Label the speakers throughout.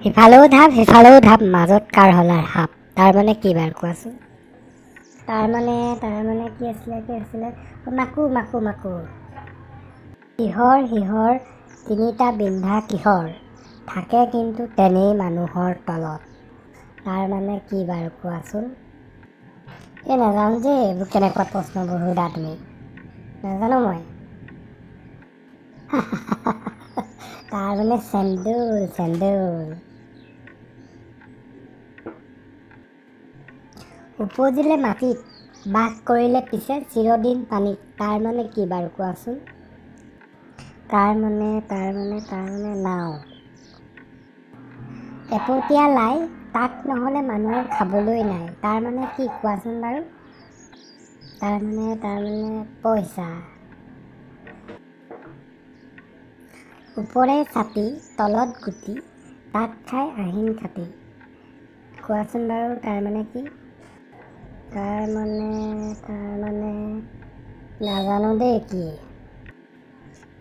Speaker 1: ইফালেও ঢাপ সিফালেও ঢাপ, মাজত কাৰ হলাৰ সাপ। তাৰ মানে কি বাৰু কোৱাচোন? তাৰ মানে কি আছিলে, কি আছিলে? মাকো, মাকো, মাকো। কিহৰ সিহৰ তিনিটা বিন্ধা কিহৰ, থাকে কিন্তু তেনেই মানুহৰ তলত। তাৰ মানে কি বাৰু কোৱাচোন? এই নাজানো যে, এইবোৰ কেনেকুৱা প্ৰশ্নবোৰ সোধা তুমি, নাজানো মই। তাৰ মানে চেন্দুল, চেন্দুল। উপজিলে মাটিত, বাস কৰিলে পিছে চিৰদিন পানীত। তাৰ মানে কি বাৰু কোৱাচোন? তাৰ মানে নাও। এপতীয়া লাই, তাক নহ'লে মানুহৰ খাবলৈ নাই। তাৰ মানে কি কোৱাচোন বাৰু? তাৰ মানে পইচা। ওপৰে ছাতি তলত গুটি, তাক খাই আহিন কাতি। কোৱাচোন বাৰু তাৰ মানে কি? তাৰ মানে নাজানো দেই কি।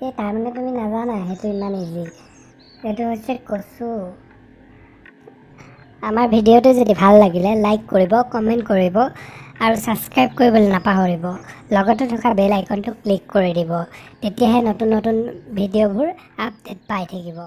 Speaker 1: এই তাৰমানে তুমি নাজানা, সেইটো ইমান ইজি। এইটো হৈছে কচু। আমাৰ ভিডিঅ'টো যদি ভাল লাগিলে লাইক কৰিব, কমেণ্ট কৰিব আৰু ছাবস্ক্ৰাইব কৰিবলৈ নাপাহৰিব। লগতে থকা বেল আইকনটো ক্লিক কৰি দিব, তেতিয়াহে নতুন নতুন ভিডিঅ'বোৰ আপডেট পাই থাকিব।